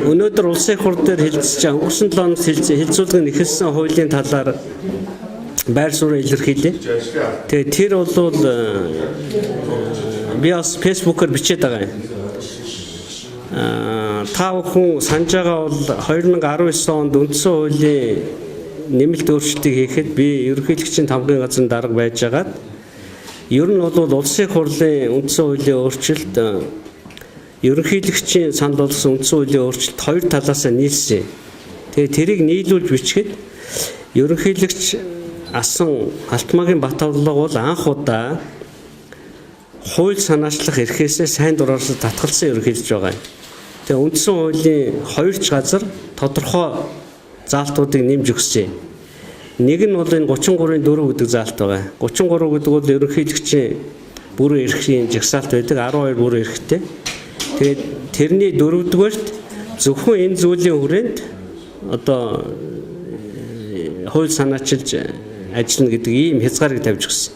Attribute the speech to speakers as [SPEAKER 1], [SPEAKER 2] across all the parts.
[SPEAKER 1] Өнөөдөр улсын их хурл дээр хэлцэж байгаа өнгөрсөн 7 хоногт хэлцүүлэг нь эхэлсэн хуулийн талаар байр суурь илэрхийлье. Тэгээ тэр бол би бас фэйсбүүкээр бичээд байгаа юм. Та бүхэн санаж байгаа бол 2019 онд үндсэн хуулийн нэмэлт өөрчлөлтийг хийхэд би ерөнхийлөгчийн тамгын газрын дарга байжгаад ер нь бол улсын их хурлын үндсэн хуулийн өөрчлөлт ерөнхийлөгчийн санал болгосон үндсэн хуулийн өөрчлөлт хоёр талаасаа нийлсэн. Тэгээ тэрийг нийлүүлж бичгээд ерөнхийлөгч асан Алтмаагийн Баталга бол анх удаа хууль санаачлах эрхээсээ сайн дураараа татгалсан ерөнхийлөгч байгаа юм. Тэгээ үндсэн хуулийн хоёр ч газар тодорхой заалтуудыг нэмж өгсөн. Нэг нь бол энэ 33-ын 4 гэдэг заалт байгаа. 33 гэдэг бол ерөнхийлөгчийн бүрэн эрхийн жагсаалт байдаг, 12 бүрэн эрхтэй. Тэгээд тэрний дөрөвдүгээрт зөвхөн энэ зүйлийн хүрээнд одоо хууль санаачилж ажиллана гэдэг ийм хязгаарыг тавьж өгсөн.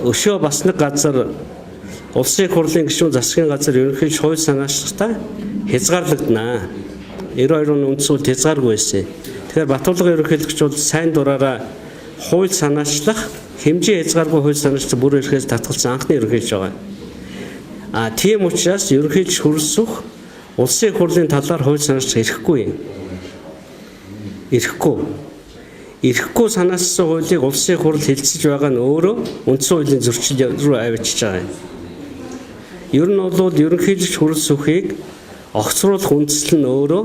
[SPEAKER 1] Өшөө бас нэг газар улсын их хурлын гишүүн засгийн газар ерөнхийлөгч хууль санаачлахдаа хязгаарлагдана. 92 оны үндсэн хуульд хязгааргүй байсан. Тэгэхээр Баталга ерөнхийлөгч бол сайн дураараа хууль санаачлах хэмжээ хязгааргүй хууль санаачлах бүр эрхээс татгалзсан анхны ерөнхийлөгч байгаа. Тийм учраас ерөнхийлөгч хөрөлсөх улсын их хурлын талаар хууль санаачлах эрхгүй юм. Эрхгүй. Эрхгүй санаачсан хуулийг улсын их хурл хэлцэж байгаа нь өөрөө үндсэн хуулийн зөрчил рүү авчиж байгаа юм. Ер нь бол ерөнхийлөгч хөрөлсөхийг огцруулах үндсэл нь өөрөө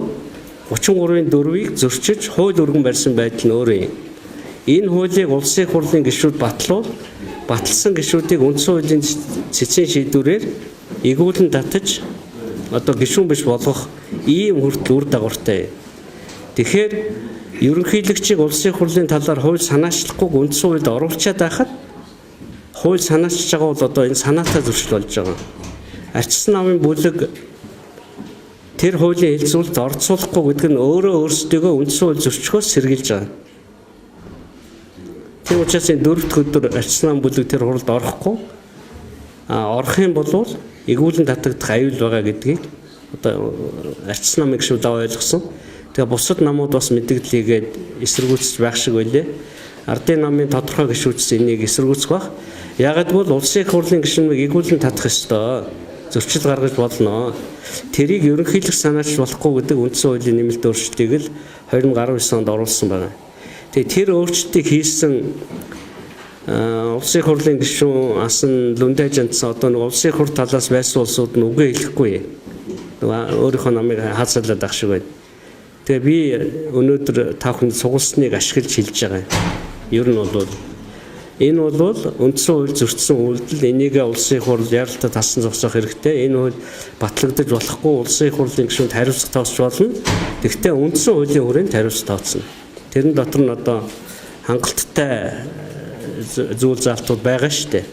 [SPEAKER 1] 33-ын 4-ийг зөрчиж хууль өргөн барьсан байдал нь өөрөө юм. Энэ хуулийг улсын их хурлын гишүүд батлуул баталсан гишүүдийг үндсэн хуулийн цэцэн шийдвэрээр эгүүлэн татаж одоо гишүүн биш болгох ийм хүртэл үр дагавартай. Тэгэхээр ерөнхийлөгчийг улсын их хурлын талаар хууль санаачлахгүй үндсэн хуульд оруулчаад байхад хууль санаачилж байгаа бол одоо энэ санаатай зөрчил болж байгаа. Арчсан намын бүлэг тэр хуулийн хэлцүүлэлт орцуулахгүй гэдэг нь өөрөө өөрсдийгөө үндсэн хууль зөрчихөөс сэргийлж байгаа. Тийм учраас энэ дөрөв дэх өдөр арчсан нам бүлэг тэр хуралд орохгүй орох юм бол эгүүлэн татагдах аюул байгаа гэдгийг одоо арчсан намын гишүүд ойлгосон. Тэгээ бусад намууд бас мэдээлэл хийгээд эсэргүүцэж байх шиг байлээ. Ардын намын тодорхой гишүүдс энийг эсэргүүцэх байх. Яагад бол улсын их хурлын гишүүнийг эгүүлэн татах ёстой. Зөрчил гаргаж болно. Тэрийг ерөнхийлөх санаач болохгүй гэдэг үндсэн хуулийн нэмэлт өөрчлөлтийг л 2019 онд оруулсан байна. Тэгээ тэр өөрчлөлтийг хийсэн улсын их хурлын гишүүн асан Лүндэж жантсан одоо нэг улсын их хурл талаас байсан улсууд нь үгээ хэлэхгүй. Нөгөө өөрийнхөө намыг хаацалаад ах шиг байна. Тэгээ би өнөөдөр та бүхэнд сугалсныг ашиглаж хэлж байгаа юм. Ер нь бол энэ бол үндсэн хууль зөрчсөн үйлдэл, энийг улсын их хурл яралтай тасан зогсоох хэрэгтэй. Энэ хууль батлагдаж болохгүй, улсын их хурлын гишүүнд хариуцлага тооцож болно. Тэгэхдээ үндсэн хуулийн хүрээнд хариуцлага тооцно. Тэрэн дотор нь одоо хангалттай зүйл заалтууд байгаа шүү дээ.